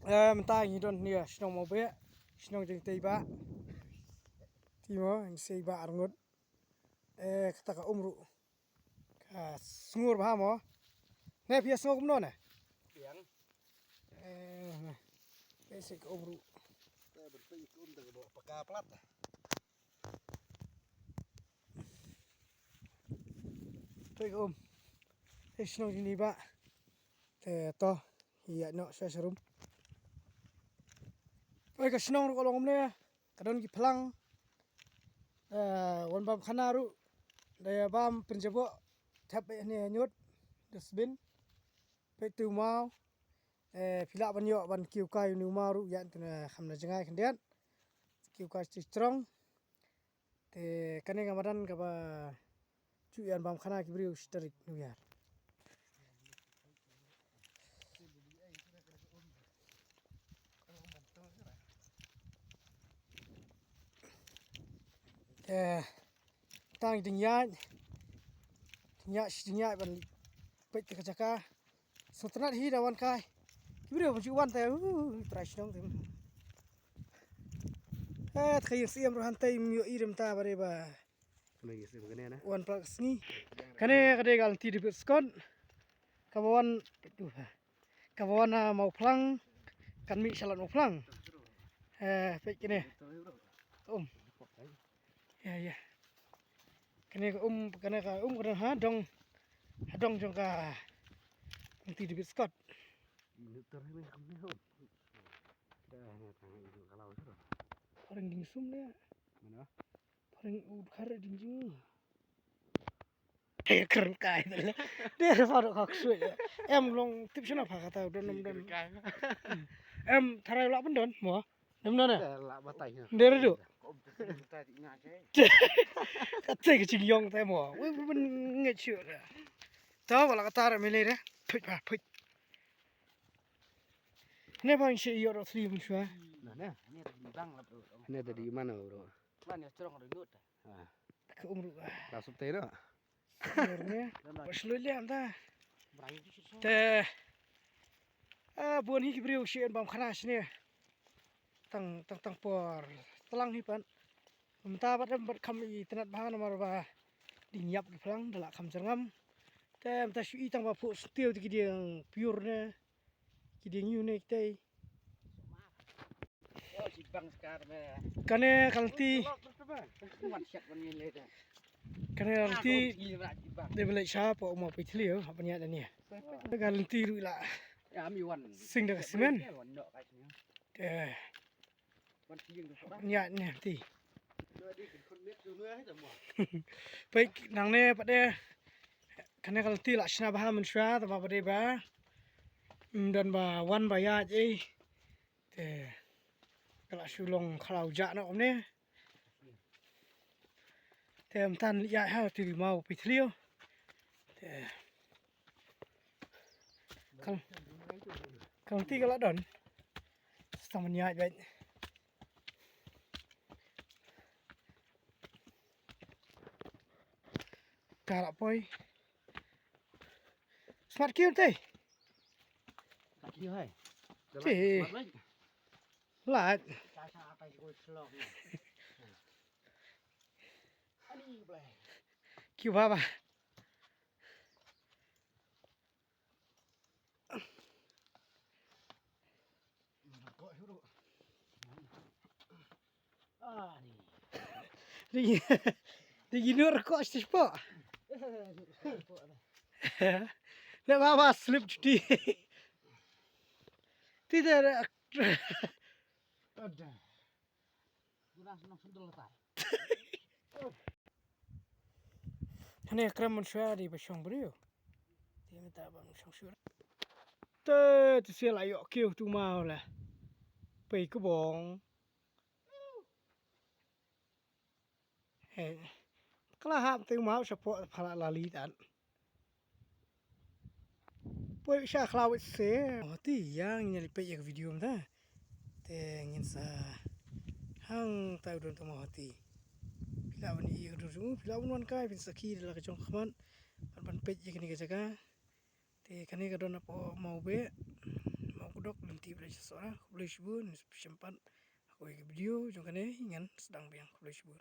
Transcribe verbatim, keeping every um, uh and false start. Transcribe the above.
Eh, mynta ngi don nia shnong Mawbeh, shnong jong tei ba. Ti mo, ngi sei ba arngut. Eh, kata ka um ruh. Ka sngur ba mo. Ne pia sngur kumno ne? Piang. Eh, ne. Pia sei ka um ruh. Pia ber pia ka um da ka ba paka plat. Pia ka um. Eh, shnong jong ni ba. Te to, ïa noh sha sharum. Oi ka shnong ruh ka long ne, ka don ki phlang. Eh, wan bam khana ruh, da ïa bam pynjaboh, thep eh ne nyut, dustbin. Peit tu maw. Eh, phi lah ban ïoh ban kiew kai uni u maw ruh ïa tu na kham na jngai khyndiat. Kiew kai chi strong. Te kane ka madan kaba ju ïan bam khana ki briew shi tarik New Year. Te tang ding ïaid, ding ïaid shi ding ïaid ban peit te ka jaka. Sngewtynnat hi da wan kai. Ki briew ban shu wan te, uh, trai shnong te. Eh, te ka ïing siem ruh hantei ym ïohi de mynta ba dei ba. Kane ïing siem kane na. Wan prak sngi. Kane ka dei ka lynti David Scott. Kaba wan, kaba wan na Mawphlang. Kan mih shalat Mawphlang. Eh, peit kane. Um. Ïa, ïa. Kane ka um, kane ka um, kane ha dong, ha dong jong ka lynti David Scott. Ini ter ini kami um. Dah ini tang ini kalau sudah. Orang ding sum dia. Mana? Orang ud kare ding jing. He kren kai tele. Dia ada pada kak suai. Em long tip sana apa kata don nom don. Em tharai lah pun don mo. Dem na na. Lah batai. Der du. Ka te ka jing yong te mo. Wei ben nge chu. Ta wala ka tar me le re. Put pa put. Ne bang shi yo ro thli mun shwa. Na na. Ne da di bang la bro. Ne da di mana bro. Ban ya strong ro ngut. Ka um ruh. Ba sup te ro. Ba shlui liam ta. Te. Ah, bun hi ki briew shi en bam khana shne. Tang tang tang por. Tlang hi pan. Mynta bad em bad kham i tnat ba namar ba ding ïap ki phlang da la kham jyrngam. Te mynta shu i tang ba phu stiu te ki dieng piur ne. Ki dieng yu ne ki tei. Kane ka lynti. Kane ka lynti. Dei ba leit sha pok u Mawpeithliew ha ban ïaid ane. Ka lynti ruh la. Sing da ka simen. Te ban ïaid ne lynti. Peit nangne pat de. Kane ka lynti la shna bha mynshuwa, tangba ba dei ba ym don ba wan ba ïaid ei. Te ka la shu long khlaw jah noh kumne. Te mynta ïaid ha te u Mawpeithliew. Te ka lynti ka la don. Sa tang ban ïaid beit. Ka la poi. Smat kiew te. Ka kiew hai. Te. Lait. Kiew ba ba. Ri, ri, ri nur ko stis po. Le ba ba slip chuti. Ti de. Hane krem mynshuwa dei ba shong briew. Te mynta ba shong shuwa. Te te sia la ïoh kiew tu maw la. Pei ka bong. He. Ka la hap te maw sha pok pha la la li tan. Poi sha khlaw se. Hoti ïa ngin ïa leit peit ïa ka video mynta. Te ngin sa hangta u don tang ma hoti. Phi lah ban ïohi ïa ka dur jong u, phi lah ban wan kai, phin sakhi da la ka jong ka khmat. Ban ban peit ïa kane ka jaka. Te kane ka don hapoh Mawbeh, Mawkdok, lynti ba Khublei shibun, ngan sa pynshai pat ha kawei ka video jong kane, ngan sdang biang. Khublei shibun.